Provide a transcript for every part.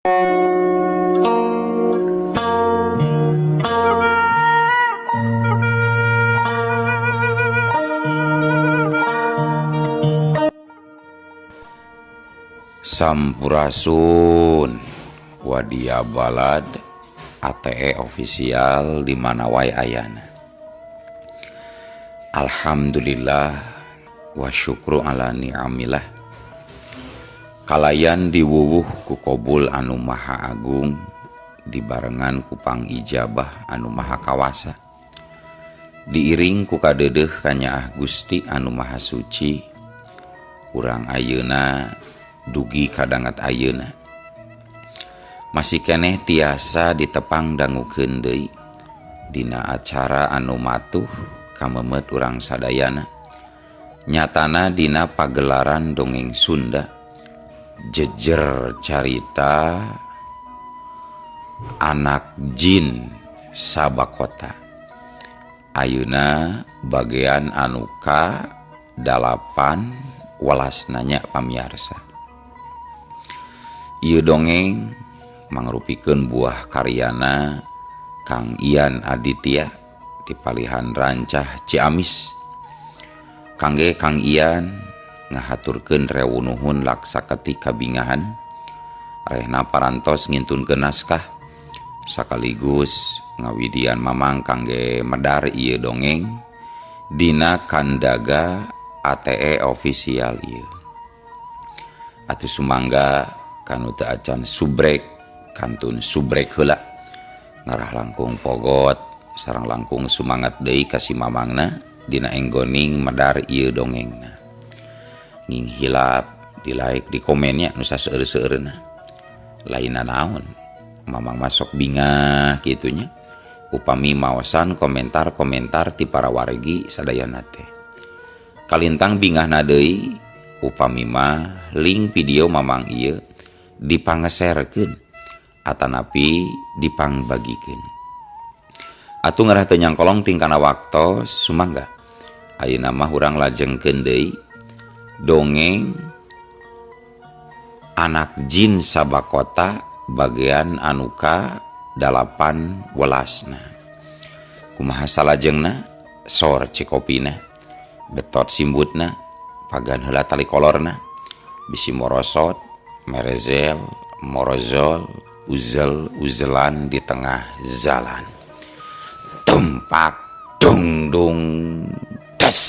Sampurasun Wadia Balad ATE official di mana wae ayana. Alhamdulillah wa syukru ala ni'amillah. Kalayan diwuwuh ku kobul anu maha agung dibarengan ku pangijabah anu maha kawasa. Diiring ku kadeudeuh kanyaah Gusti anu maha suci urang ayeuna dugi kadangat ayeuna. Masih keneh tiasa ditepang dangukeun deui dina acara anu matuh kamemet urang sadayana. Nyatana dina pagelaran dongeng Sunda jejer carita anak jin Sabakota. Ayeuna bagian anu ka 8 welasna nya pamiarsa. Ieu dongeng mangrupikeun buah karyana Kang Ian Aditya di Palihan Rancah Ciamis. Kangge Kang Ian ngahaturkeun rewu nuhun laksa ketik kabingahan rehna parantos ngintunkeun naskah sakaligus ngawidian mamang kangge medar ieu dongeng dina kandaga ATE official ieu. Atuh sumangga kanu teu acan subrek kantun subrek heula ngarah langkung pogot sareng langkung sumangat deui ka si mamangna dina enggoning medar ieu dongengna. Nging hilap di like di komennya nu saseueur-seueurna lainna naon mamang masuk bingah kitunya upami maosan komentar-komentar ti para wargi sadayana teh. Kalintang bingahna deui upami mah link video mamang ieu dipangeserkeun atanapi dipangbagikeun. Atuh ngarah teu nyangkolong tingkana waktos sumangga ayeuna mah urang lajengkeun deui dongeng anak jin Sabakota bagian anu ka 8 welasna. Kumaha salajengna sor cikopina betot simbutna pagan heula tali kolorna bisi morosot merezel morozol uzel uzelan di tengah jalan tumpak dung dung des.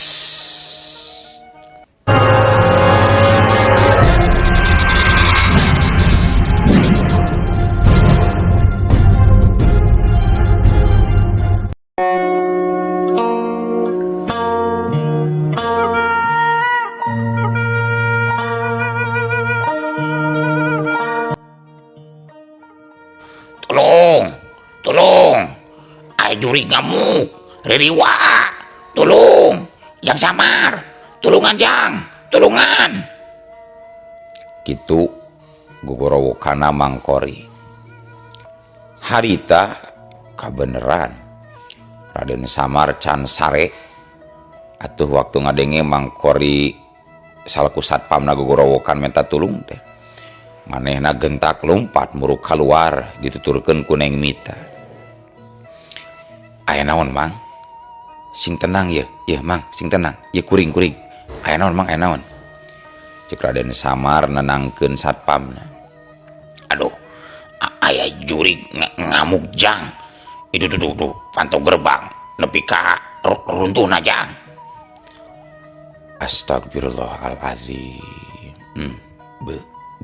Tolong, tolong, ayo juri ngamuk, ririwa, tolong, yang samar, tulungan jang, tulungan. Kitu gugorowokana mangkori. Harita kabeneran Raden Samar can sare atuh waktu ngadenge mangkori salaku satpamna gugorowokan minta tulung teh. Manehna gentak lompat muruk keluar dituturkeun ku Neng Mita. Aya naon Mang? Sing tenang ye, ye Mang, sing tenang. Ye kuring-kuring. Aya naon Mang, aya naon? Cek Raden Samar nenangkeun satpamna. Aduh, aya jurig ngamuk jang. Itu tuh tuh pantau gerbang nepi ka runtuhna jang. Astagfirullahalazim.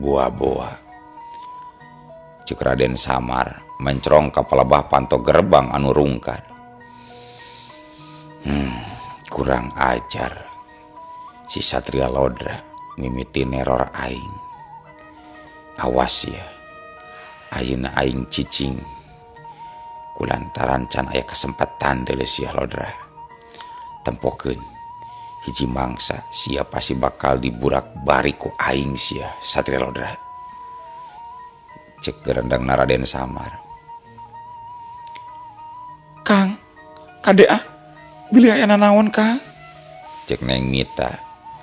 Boa-boa. Cek Raden Samar mencrong ka palebah panto gerbang anu rungkad. Kurang ajar. Si Satria Lodra mimiti neror aing. Awas ya. Ayeuna aing cicing. Kulantaran can aya kesempatan deuleu sia Lodra. Tempokeun hiji mangsa sia pasti bakal diburak bari ku aing sia Satria Lodra. Cek gerendang Raden Samar. Kang, kade ah, bilih aya nanaon Kang? Cek Neng Mita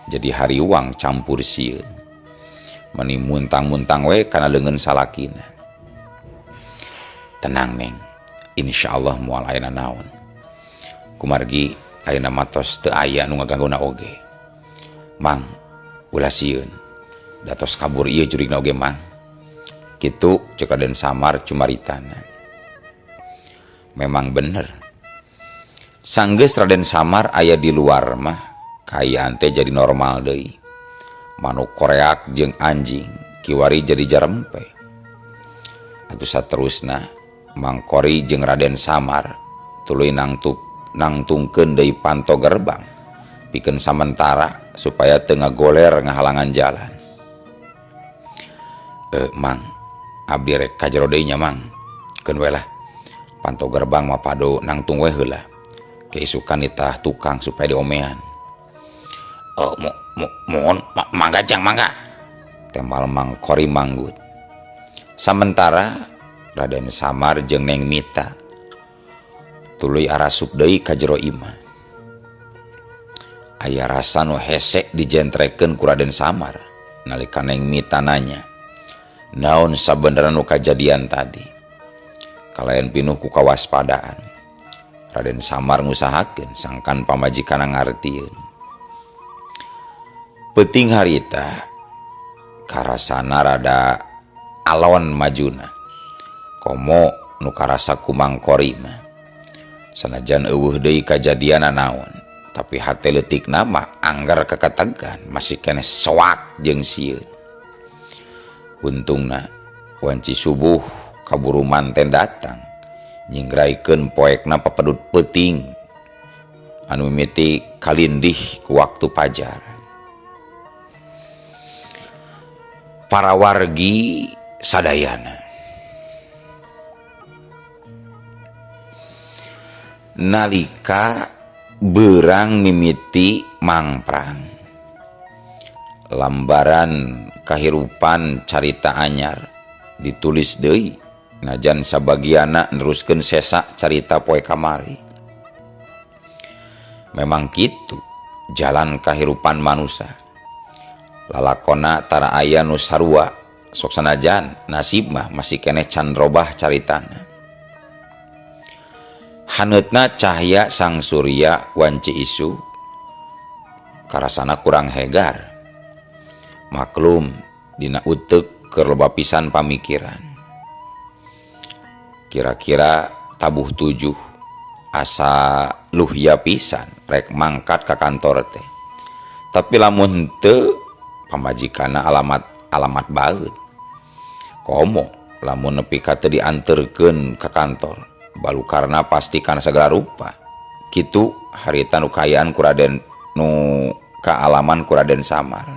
jadi hariwang campur sieun. Meni muntang-muntang we kana leungeun salakina. Tenang Neng, insyaallah moal aya nanaon. Kumargi ayeuna mah tos teu aya nu ngagangguna oge. Mang, ulah sieun. Da tos kabur ieu jurigna oge Mang. Kitu cek Raden Samar cumaritana. Memang bener. Sanggeus Raden Samar aya di luar mah kaayaan teh jadi normal deui. Manuk koreak jeung anjing kiwari jadi jarempe. Atuh saterusna Mang Kori jeung Raden Samar tuluy nangtungkeun deui panto gerbang pikeun samentara supaya teu ngagoler ngahalangan jalan. Mang, abdi rek ka jero deui nya Mang. Keun we lah. Panto gerbang mah pado nangtung we heula. Keisukan nitah tukang supaya diomean. Mohon mangga jang mangga. Tembal Mang Kori manggut. Samentara Raden Samar jeung Neng Mita tuluy arasup deui ka jero imah. Aya rasa nu hese dijentrekeun ku Raden Samar nalika Neng Mita nanya, naon sabenerna nu kajadian tadi. Kalayan pinuh ku kawaspadaan. Raden Samar ngusahakeun sangkan pamajikanna ngartieun. Peuting harita karasana rada alon majuna. Komo nu karasa ku Mang Kori mah. Sanajan eueuh deui kajadian naon, tapi hate leutikna mah angger keketegan masih keneh soak jeung sieun. Untungna wanci subuh kaburu manten datang nyinggraikeun poekna papedut peuting anu mimiti kalindih ku waktu pajar. Para wargi sadayana nalika beurang mimiti mangprang lambaran kahirupan carita anyar ditulis deui najan sabagiana neruskeun sesa carita poe kamari. Memang kitu jalan kahirupan manusia. Lalakona tara aya nu sarua sok sanajan nasib mah masih keneh can robah caritana. Haneutna cahya sang surya wanci isu karasana kurang hegar. Maklum dina uteuk keur loba pisan pamikiran. Kira-kira tabuh 7 asa luhya pisan rek mangkat ka kantor teh. Tapi lamun teu pamajikanna alamat baeut. Komo lamun nepi ka teu dianterkeun ka kantor, balukarna pasti kana sagala rupa. Kitu harita nu kaayaan ku Raden nu kaalaman ku Raden Samar.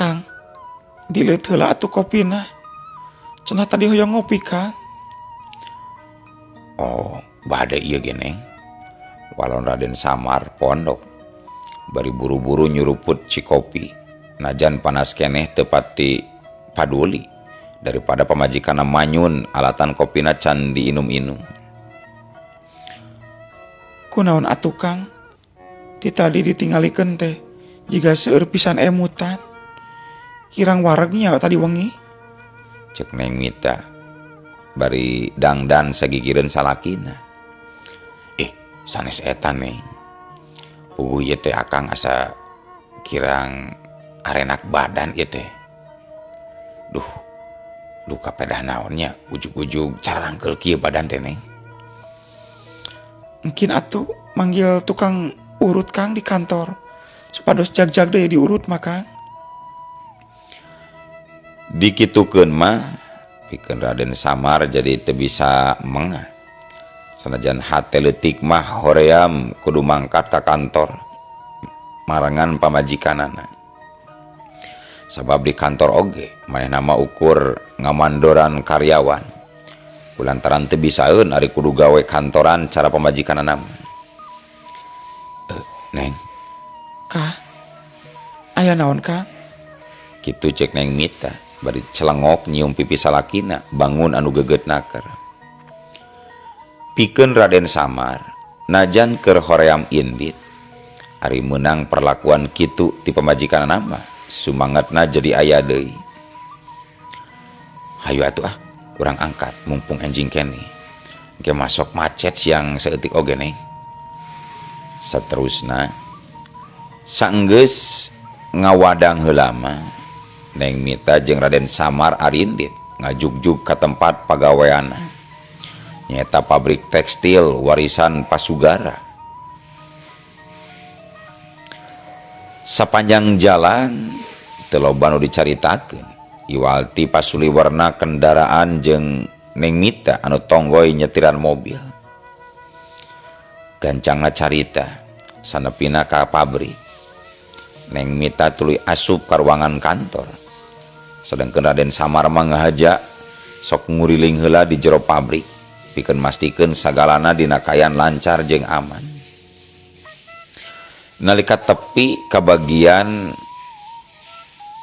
Kang, dileut heula atuh kopina. Cenah tadi hoyong ngopi, Kang. Oh, bade ieu ge, Neng. Walon Raden Samar pondok. Bari buru-buru nyuruput cikopi. Najan panas keneh teu pati paduli daripada pamajikanna manyun alatan kopina can diinum-inum. Kunaon atuh, Kang? Ti tadi ditinggalikeun teh jiga seueur pisan emutan. Kirang waregnya tadi wengi. Cek Neng Mita bari dangdan sagigireun salakina. Sanes eta, Neng. Puguh ieu teh akang asa kirang arenak badan ieu teh. Duh, duka pedah naonnya ujug-ujug carangkeul kieu badan teh, Neng. Mungkin atuh manggil tukang urut, Kang, di kantor supados jag-jag deui diurut mah, Kang. Dikitukeun mah pikeun Raden Samar jadi teu bisa mengah. Sanajan hate leutik mah hoream kudu mangkat ka kantor marangan pamajikanana. Sabab di kantor oge manehna mah ukur ngamandoran karyawan. Kulantaran teu bisaeun ari kudu gawe kantoran cara pamajikanana mah. Neng. Kah? Aya naon, Kang? Kitu cek Neng Mita bari celengok nyium pipi salakina bangun anu geget naker. Pikeun Raden Samar najan keur hoream indit ari meunang perlakuan kitu ti pamajikanana mah sumangatna jadi aya deui. Hayu atuh ah, urang angkat mumpung enjing keneh. Engke masok macet siang saeutik oge Neng. Saterusna saenggeus ngawadang heula mah Neng Mita jeung Raden Samar arindit ngajugjug ka tempat pagaweanna nyaeta pabrik tekstil warisan Pasugara. Sapanjang jalan teu loba nu dicaritakeun iwal ti pasuliwerna kendaraan jeung Neng Mita anu tonggoy nyetiran mobil. Gancangna carita sanepina ka pabrik. Neng Mita tuluy asup ka ruangan kantor. Sedengkeun Raden Samar mah ngahaja sok nguriling heula di jero pabrik pikeun mastikeun sagalana dina kaayaan lancar jeung aman. Nalika tepi ka bagian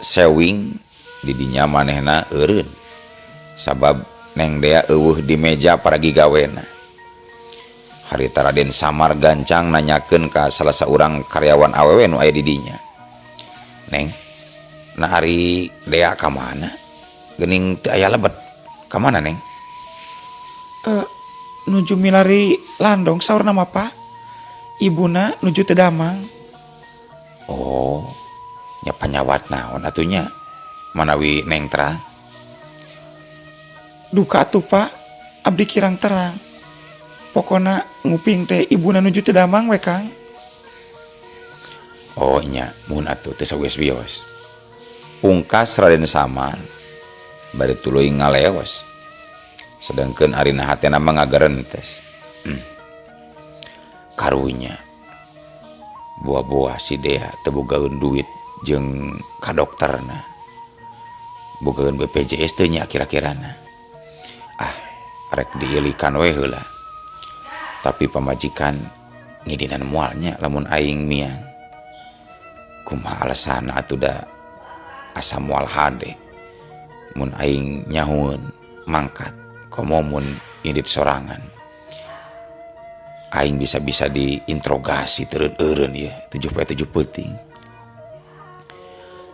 sewing di dinya manehna eureun sabab Neng Dea eueuh di meja paragi gawena. Harita Raden Samar gancang nanyakeun ka salah saurang karyawan awewe nu aya di dinya. Neng, nah ari Dea ka mana? Geuning teu aya lebet. Ka mana, Neng? Nuju milari landong saurna mah, Pak. Ibuna nuju teu damang. Oh, nya panyawat naon atuh nya? Manawi Neng terang. Duka atuh, Pak, abdi kirang terang. Pokona nguping teh ibuna nuju teu damang we, Kang. Oh nya, muhun atuh teu sawios-wios. Pungkas Raden Samar bari tuluy ngaleos. Sedengkeun arina hatena mah ngagerentes. Karunya buah-buah si Dea teu bogaeun duit jeung ka dokterna. Bogaeun BPJS teu nya kira-kirana. Ah, rek diilikan we heula. Tapi pamajikan ngidinan moal nya lamun aing miang. Kumaha alasanna atuh da asa moal hade. Mun aing nyahueun mangkat komo mun indit sorangan. Aing bisa-bisa diinterogasi teureun-eureun ieu 7 poe 7 peuting.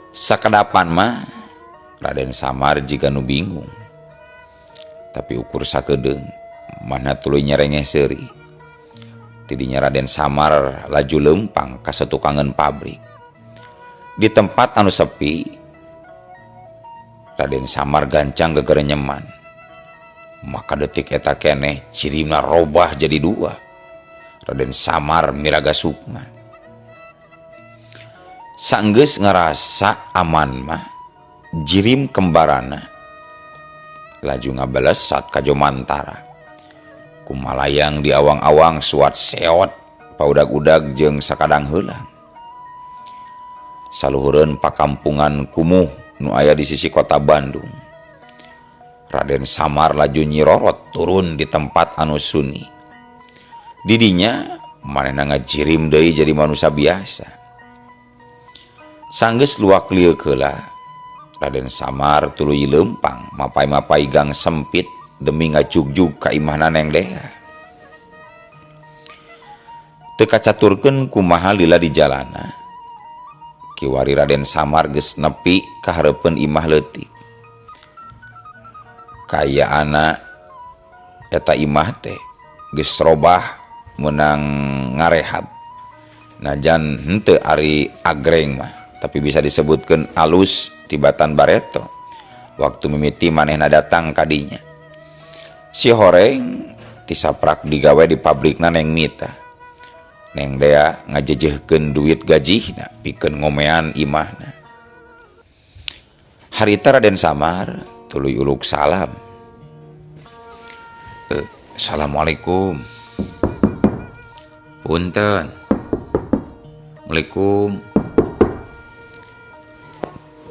Sakedapan mah Raden Samar jiga nu bingung. Tapi ukur sakedeung mana tuluy nyerengeh seuri. Tidinya Raden Samar laju leumpang ka satukangeun pabrik. Di tempat anu sepi Raden Samar gancang gegerenyeman. Maka detik eta keneh cirimna robah jadi dua. Raden Samar miraga sukma. Sanggeus ngarasa aman mah jirim kembarana laju ngabalesat ka Jomantara. Kumalayang di awang-awang suat seot paudag-udag jeung sakadang heulang. Saluhureun pakampungan kumuh nu aya di sisi kota Bandung. Raden Samar laju nyirorot turun di tempat anu sunyi. Didinya manehna ngajirim deui jadi manusia biasa. Sanggeus luak lieuk heula, Raden Samar tuluy leumpang mapai-mapai gang sempit demi ngajugjug ka imahna Neng Dea. Teu kacaturkeun kumaha lila di jalana. Kiwari Raden Samar geus nepi ka hareupeun imah leutik. Kayaana eta imah teh geus robah meunang ngarehab. Najan henteu ari agreng mah, tapi bisa disebutkeun alus tibatan bareto. Waktu mimiti manehna datang kadinya. Si horeng tisaprak digawe di pabrikna Neng Mita. Neng Dea ngajejehkeun duit gajihna pikeun ngomean imahna. Harita Raden Samar tuluy uluk salam. Assalamualaikum. Punten. Assalamualaikum.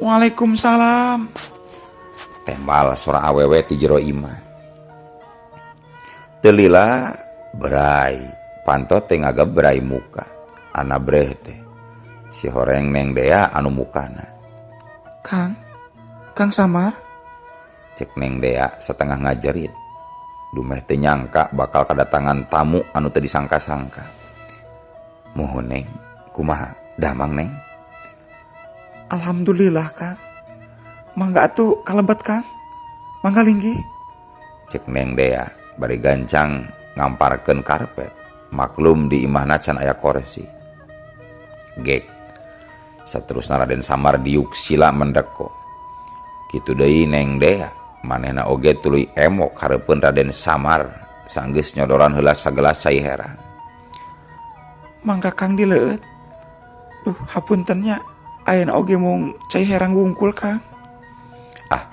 Waalaikumsalam. Tembal suara awewe ti jero imah. Teu lila berai, panto teh ngagebrai muka. Ana breh teh. Si horeng Neng Dea anu mukana. Kang, Kang Samar? Cek Neng Dea setengah ngajerit. Dumeh teu nyangka bakal kedatangan tamu anu teu disangka-sangka. Muhun Neng, kumaha damang Neng? Alhamdulillah Kang. Mangga atuh kalebet Kang. Mangga linggih. Cek Neng Dea bari gancang ngamparkeun karpet. Maklum di imahna can aya korsi. Gek. Saterusna Raden Samar diuk sila mendeko. Kitu deui Neng Dea, manehna oge tuluy emok hareupeun Raden Samar sanggeus nyodoran heula sagelas cai herang. Mangga Kang dileueut. Duh, hapunten nya ayeuna oge mung cai herang wungkul Kang. Ah,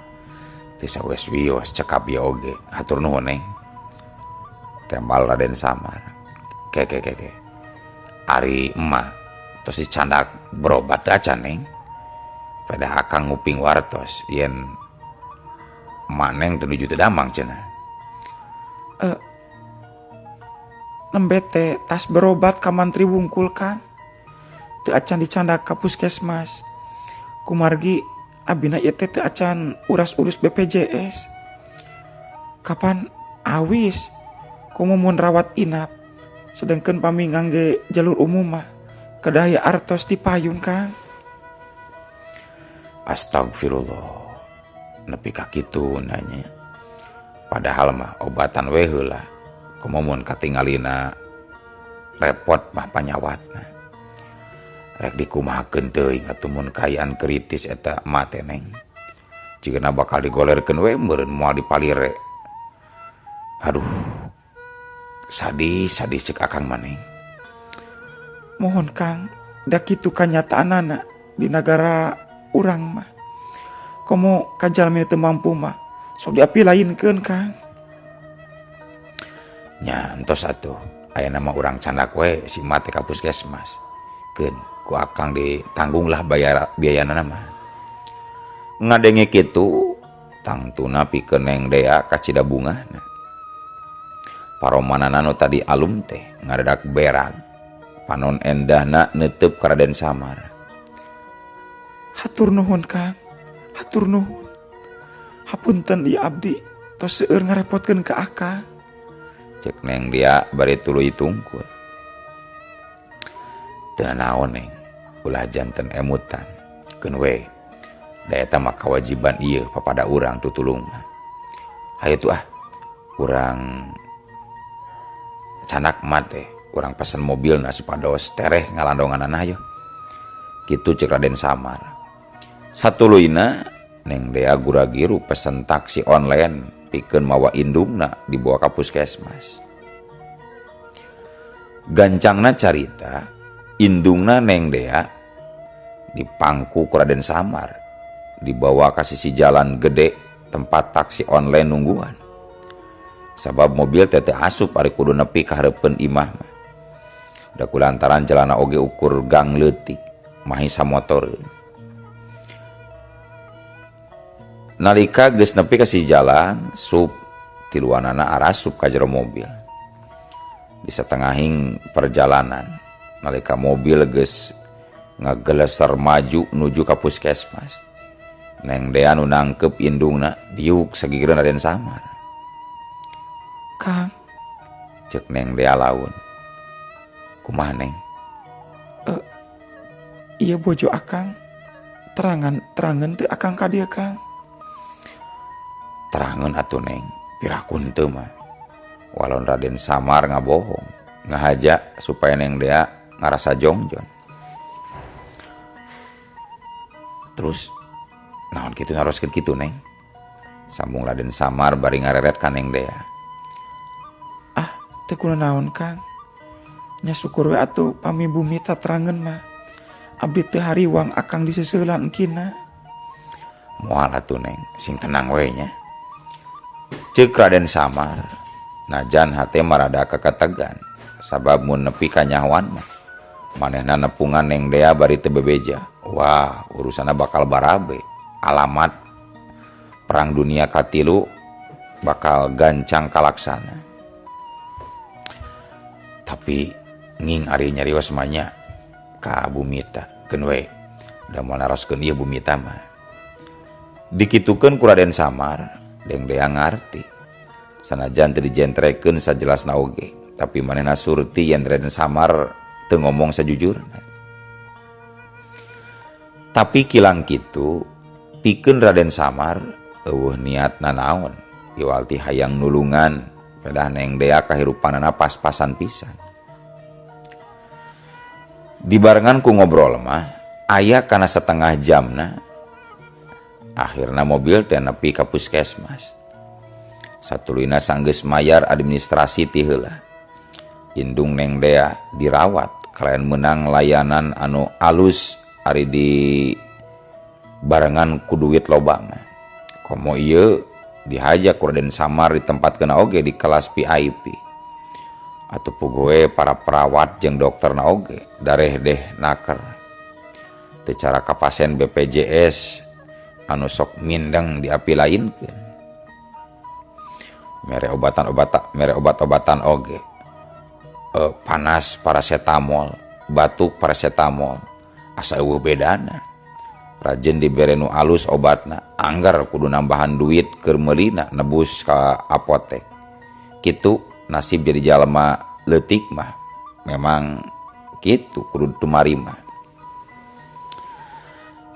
teu sawes wios cekap ieu oge. Hatur nuhun Neng. Tembal Raden Samar. Ke ke ke ke. Ari emak tos dicandak berobat acan Neng. Pada akang nguping wartos yen emak Neng teu nuju teu damang cenah. Nembe teh tas berobat ka mantri wungkul Kang. Teu acan dicandak ka puskesmas. Kumargi abina ieu teh teu acan uras-urus BPJS. Kapan awis komo mun rawat inap. Sedengkeun pami ngangge jalur umum mah kedah aya artos ti payun Kang. Astagfirullah. Nepi ka kitu nanya. Padahal mah obatan we heula. Komo mun katingalina repot mah panyawatna. Rek dikumahakeun teuing atuh mun kaayaan kritis eta emak teh Neng. Jigana bakal digolerkeun we meureun moal dipalire. Aduh. Sadih, sadih cek akang mah Neng. Mohon Kang, da kitu kanyataanana di nagara urang mah. Komo ka jalmi teu mampu mah sok diapi lainkeun Kang. Nya entos atuh, aya nama urang candak we si emak teh ka puskesmas. Keun ku akang ditanggunglah bayar biayana mah. Ngadenge kitu tangtuna pikeun Neng Dea kacida bungahna. Paromanana nu tadi alum teh ngadadak berag. Panon endahna neuteub ka Raden Samar. Hatur nuhun Kang, hatur nuhun. Hapunten ieu abdi tos seueur ngarepotkeun ka akang. Cek Neng Dea bari tuluy tungkul. Teu nanaon Neng, ulah janten emutan. Keun we, da eta mah kawajiban ieu papada urang tutulung mah. Hayu tuh ah, urang canak mat teh, urang pesen mobilna supados tereh ngalandonganana hayu. Kitu cek Raden Samar. Satuluyna Neng Dea gura-giru pesen taksi online pikeun mawa indungna dibawa ka puskesmas. Gancangna carita, indungna Neng Dea dipangku ku Raden Samar, dibawa ka sisi jalan gede tempat taksi online nungguan. Sabab mobil teh teu asup ari kudu nepi ka hareupeun imah mah. Da kulantaran jalana oge ukur gang leutik, mahi samotoreun. Nalika geus nepi ka sisi jalan, sup tiluanana arasup ka jero mobil. Di satengahing perjalanan, nalika mobil geus ngageleser maju nuju ka puskesmas. Neng Dea nu nangkep indungna diuk sagigireun Raden Samar. Kang, cek Neng Dea laun. Kumaha Neng? Ieu bojo akang terangan terangan teu akang ka dieu Kang. Terangan atuh Neng, pirakun teu mah. Walon Raden Samar ngabohong, ngahaja supaya Neng Dea ngarasa jongjon. Terus naon kitu naroskeun kitu Neng? Sambung Raden Samar bari ngareret ka Neng Dea. Ah, teu kunaon Kang. Nya syukur we atuh pami bumi taterangeun mah. Abdi teu hariwang akang diseseulan engkina. Moal atuh Neng, sing tenang we nya. Ceuk Raden Samar, najan hate marada kaketegan, sabab mun nepi ka nyahoan mah manehna nepungan Neng Dea bari teu bebeja. Wah, urusanna bakal barabe. Alamat perang dunia katilu bakal gancang kalaksana. Tapi nging ari nyarios mah nya ka Bumita, keun we da moal naroskeun ieu Bumita mah. Dikitukeun ku Raden Samar, Neng Dea ngarti. Sanajan teu dijentrekeun sajelasna oge, tapi manehna surti yen Raden Samar teu ngomong sajujurna. Tapi kilang kitu, pikeun Raden Samar Eueuh niatna naon iwal ti hayang nulungan pedah Neng Dea kahirupanana pas-pasan pisan. Dibarengan ku ngobrol mah aya kana setengah jamna akhirna mobil teh nepi ka puskesmas. Satuluyna sanggeus mayar administrasi ti heula. Indung Neng Dea dirawat kalayan meunang layanan anu alus ari di barengan ku duit loba mah. Komo ieu dihaja ku Raden Samar ditempatkeun oge di kelas VIP. Atuh puguh para perawat jeung dokterna oge dareh deh naker. Teu cara ka pasien BPJS anu sok mindeng diapilainkeun. Mere obatan-obatan, mere obat-obatan oge. Panas paracetamol, batuk paracetamol, asa eueuh bedana. Rajin dibere nu alus obatna, anggar kudu nambahan duit keur meulina nebus ka apotek. Kitu nasib jadi jalma leutik mah memang kitu kudu tumarima.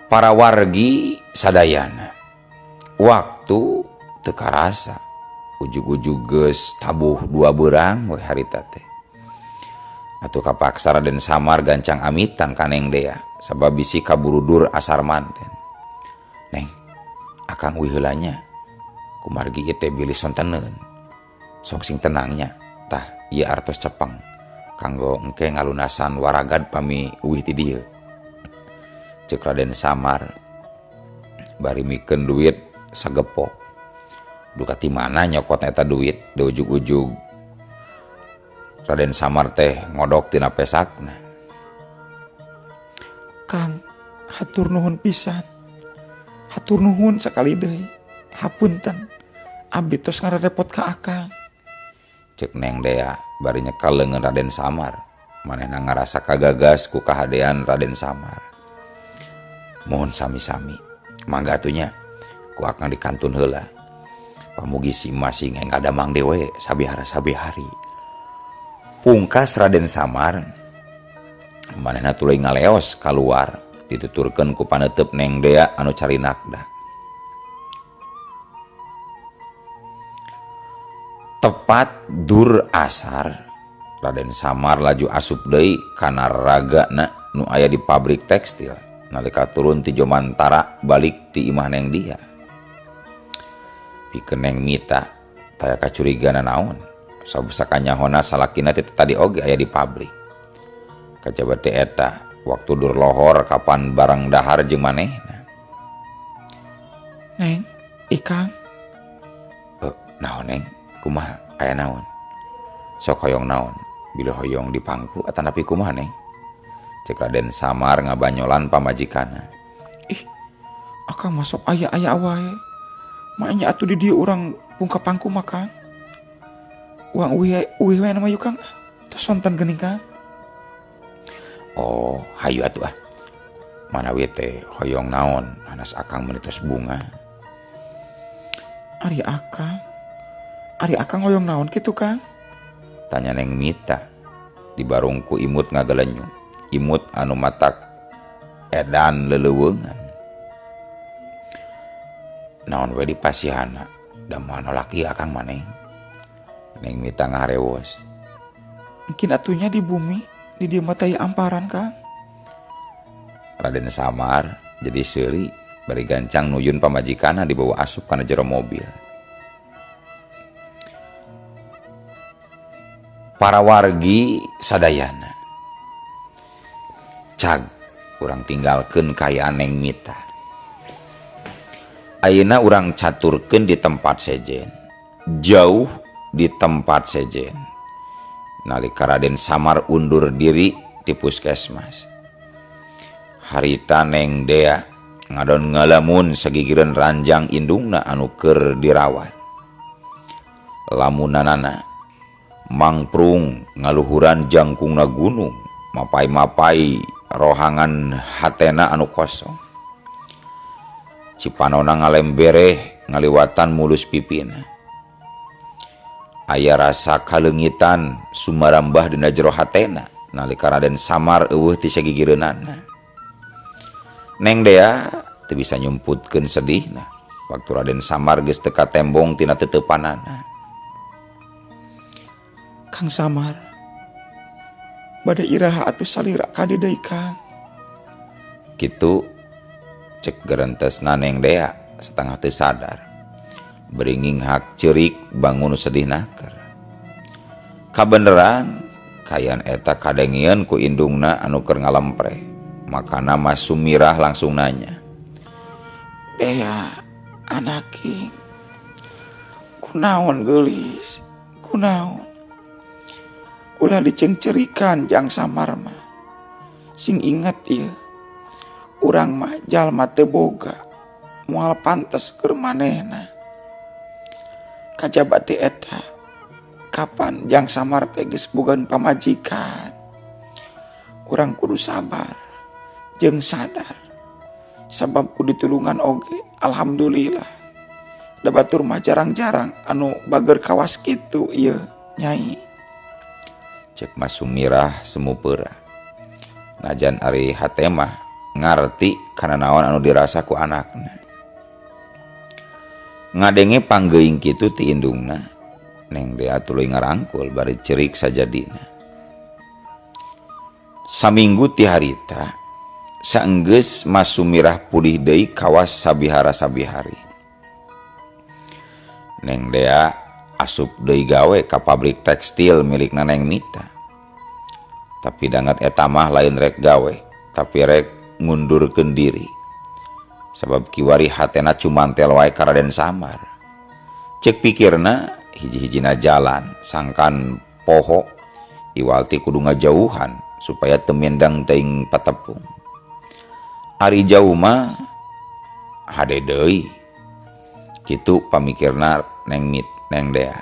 Para wargi sadayana waktu teu karasa ujug-ujug geus tabuh dua beurang we harita teh. Atuh kapaksa Raden Samar gancang amitan ka Neng Dea sabab bisi kaburudur asar manten. Neng, akang uih heula nya. Kumargi ieu teh bilih sonteneun. Sok sing tenangnya. Tah ieu artos cepeng kanggo engke ngalunasan waragad pami uih ti dieu. Ceuk Raden Samar bari mikeun duit sagepok. Duka ti mana nyokot eta duit da ujug-ujug Raden Samar teh ngodok tina pesakna. Kang, hatur nuhun pisan. Hatur nuhun sakali deui. Hapunten, abdi tos ngarepot ka akang. Ceuk Neng Dea bari nyekel leungeun Raden Samar. Manehna ngarasa kagagas ku kahadean Raden Samar. Mohon sami-sami. Mangga atuh nya ku akang dikantun heula. Pamugi si masing enggal damang dewe sabihara-sabihari. Pungkas Raden Samar manehna tuluy ngaleos kaluar dituturkeun ku paneuteub Neng Dea anu carinakda. Tepat dur asar Raden Samar laju asup deui kana ragana nu aya di pabrik tekstil nalika turun ti Jomantara balik ti imah Neng Dia. Pikeun Neng Mita taya kacurigana naon sabab sakanyahona salakina teh tadi oge aya di pabrik. Kajaba teh eta waktu dur lohor kapan barang dahar jeung manehna. Neng, Ikang. Naon Neng? Kumaha aya naon? Sok hoyong naon? Bila hoyong dipangku atanapi kumaha Neng? Ceuk Raden Samar ngabanyolan pamajikanna. Ih, akang masuk aya-aya wae. Maenya atuh di dieu urang pungka pangku mah Kang. Uang uih uih we nama yuk Kang. Tos sonten geuning Kang. Oh, hayu atuh ah. Manawi teh hoyong naon anas akang meuni tos bunga. Ari akang. Ari akang hoyong naon kitu Kang? Tanya Neng Mita. Dibarung ku imut ngagalenyu. Imut anu matak edan leleuweungan. Naon we dipasihana da moal nolak ieu akang maneh. Neng Mita ngaharewos. Mungkin atunya di bumi di dieu mah teh amparan Kang. Raden Samar jadi seuri bari gancang nuyun pamajikanna dibawa asup kana jero mobil. Para wargi sadayana cag urang tinggalkeun kaayaan Neng Mita. Ayeuna urang caturkeun di tempat sejen, jauh di tempat sejen. Nalika Raden Samar undur diri ti puskesmas. Harita Neng Dea ngadon ngalamun sagigireun ranjang indungna anu keur dirawat. Lamunanana mangprung ngaluhuran jangkungna gunung, mapai-mapai rohangan hatena anu kosong. Cipanona ngalembereh ngaliwatan mulus pipina. Aya rasa kaleungitan sumarambah dina jero hatena nalika Raden Samar eueuh ti sagigireunana. Neng Dea teu bisa nyumputkeun sedihna. Waktu Raden Samar geus teu katembong tina teteupanana. Kang Samar, bade iraha atuh salira ka dieu deui, Kang? Kitu cek gerentesna Neng Dea setengah teu sadar. Beringing hak ceurik bangun sedih naker. Kabeneran kayan eta kadengieun ku indungna anu keur ngalempre. Makana Mas Sumirah langsung nanya. Dea, anaki, kunaon geulis, kunaon? Ulah dicengcerikan Jang Samar mah. Sing inget ieu, urang mah jalma teu boga, moal pantes keur manehna. Kajaba ti eta, kapan Jang Samar teh geus boga pamajikan? Urang kudu sabar jeung sadar. Sabab ku ditulungan oge, alhamdulillah. Da batur mah jarang-jarang anu bager kawas kitu ieu, Nyai. Cek Mas Sumirah semu peurah. Najan ari hate mah ngarti kana naon anu dirasa ku anakna. Ngadenge panggeuing kitu ti indungna, Neng Dea tuluy ngarangkul bari cerik sajadina. Saminggu ti harita, saenggeus Mas Sumirah pulih deui kawas sabihara-sabihari. Neng Dea asup deui gawe ka pabrik tekstil milikna Neng Mita. Tapi dangat eta mah lain rek gawe, tapi rek ngundurkeun diri. Sabab kiwari hatena cumantel wae ka Raden Samar. Cek pikirna hiji-hijina jalan sangkan poho iwal ti kudu ngajauhan supaya teu mindang teuing patepung. Ari jauh mah hade deui. Kitu pamikirna Neng Mit, Neng Dea.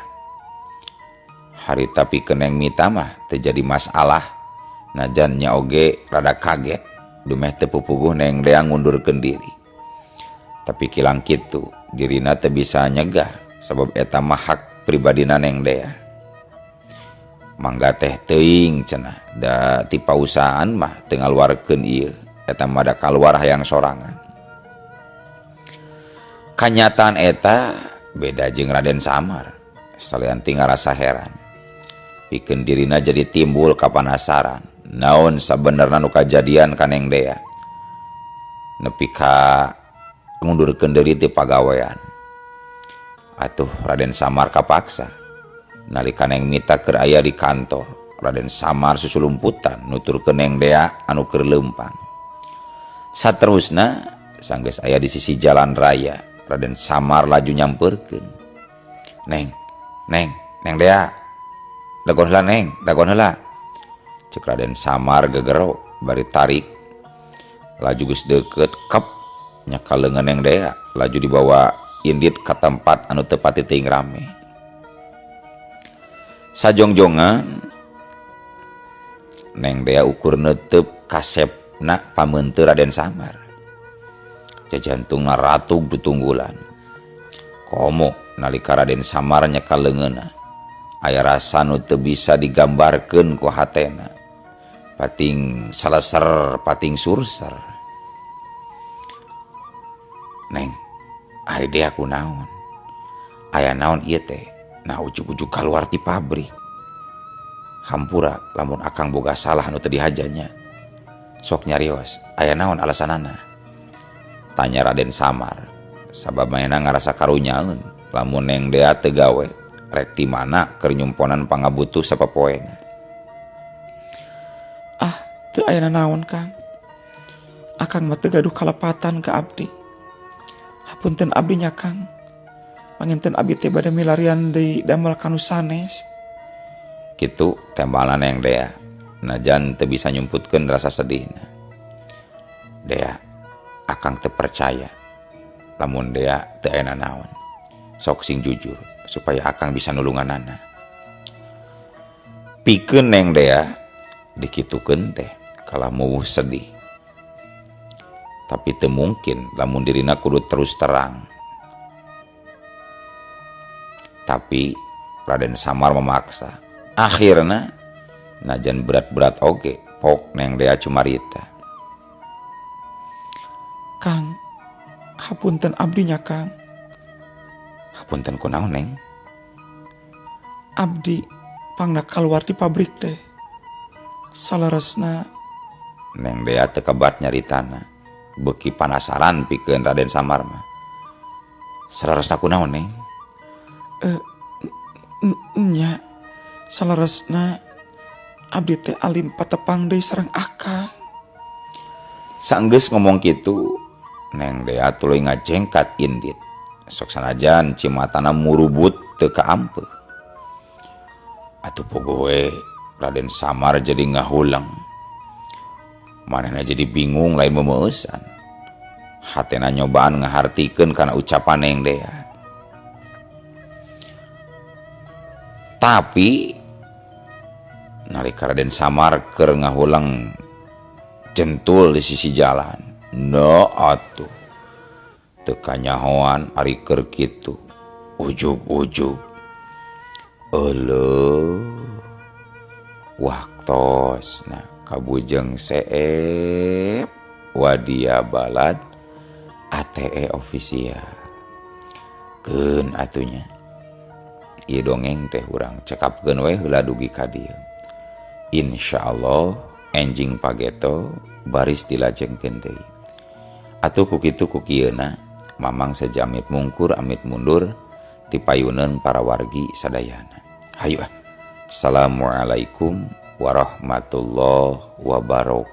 Harita pikeun Neng Mita mah teu jadi masalah. Najan nya oge rada kaget dumeh teu pupuguh Neng Dea ngundurkeun diri. Tapi kilang kitu dirina teu bisa nyegah sabab eta mah hak pribadina Neng Dea. Mangga teh teuing cenah da ti pausahaan mah teu ngaluarkeun ieu eta mah da kaluar hayang sorangan. Kanyataan eta beda jeung Raden Samar. Salian ti ngarasa heran. Pikeun dirina jadi timbul kapanasaran. Naon sabenerna nu kajadian ka Neng Dea? Nepi ka ngundurkeun diri ti pagawean. Atuh Raden Samar kapaksa. Nalika Neng Mita keur aya di kantor, Raden Samar susulumputan nuturkeun Neng Dea anu keur leumpang. Saterusna sanggeus aya di sisi jalan raya, Raden Samar laju nyamperkeun. Neng, Neng, Neng Dea. Dagon heula Neng, dagon heula. Cek Raden Samar gegero bari tarik. Laju geus deukeut kep nyaka leungeun Neng Dea, laju dibawa indit ka tempat anu teu pati teuing rame. Sajongjongan Neng Dea ukur neuteup kasepna pameunteur Raden Samar. Jajantungna ratug tutunggulan. Komo nalika Raden Samar nyekal leungeunna, aya rasa nu teu bisa digambarkeun ku hatena. Pating saleser, pating surser. Neng, ari Dea kunaon? Aya naon ieu teh? Nah ujug-ujug kaluar ti pabrik. Hampura lamun akang boga salah anu teu dihajanya. Sok nyarios, aya naon alasanana? Tanya Raden Samar. Sabab manehna ngarasa karunyaeun lamun Neng Dea teu gawe, rek ti mana keur nyumponan pangabutuh sapopoena. Ah, teu aya naon, Kang. Akang mah teu gaduh kalepatan ka abdi. Hapunten abdi nya, Kang. Panginten abdi teh bade milarian deui damel kanu sanes. Kitu tembalan Neng Dea. Najan teu bisa nyumputkeun rasa sedihna. Dea, akang teu percaya lamun Dea teu aya nanaon. Sok sing jujur supaya akang bisa nulunganana. Pikeun Neng Dea dikitukeun teh kalah muwuh sedih. Tapi teu mungkin lamun dirina kudu terus terang. Tapi Raden Samar memaksa. Akhirna najan berat-berat oge pok Neng Dea cumarita. Kang, hapunten abdi nya, Kang. Kapunten kunaon, Neng? Abdi pangna kaluar di pabrik teh. Saleresna Neng Dea teu kabat nyaritana. Beuki panasaran pikeun Raden Samar mah. Saleresna kunaon, Neng? Nya saleresna abdi teh alim patepang deui sareng akang. Sanggeus ngomong kitu, Neng Dea tuluy ngajengkat indit. Sok sanajan cimatana murubut teu kaampeuh. Atuh pogoh we Raden Samar jadi ngahulang. Manehna jadi bingung lain memeueusan. Hatena nyobaan ngahartikeun kana ucapan Neng Dea. Tapi nalika Raden Samar keur ngahulang jentul di sisi jalan. No atuh. Teu kanyahoan ari keur kitu. Ujug-ujug. Euleuh. Waktosna kabujeng seep wadia balad ATE official. Keun atunya. Ieu dongeng teh urang cekapkeun we heula dugi ka dieu. Insyaallah enjing pageto baris dilajengkeun deui. Atuh ku kitu ku kieuna Mamang sejamit mungkur amit mundur tipayuneun para wargi sadayana. Hayu ah. Assalamualaikum warahmatullahi wabarakatuh.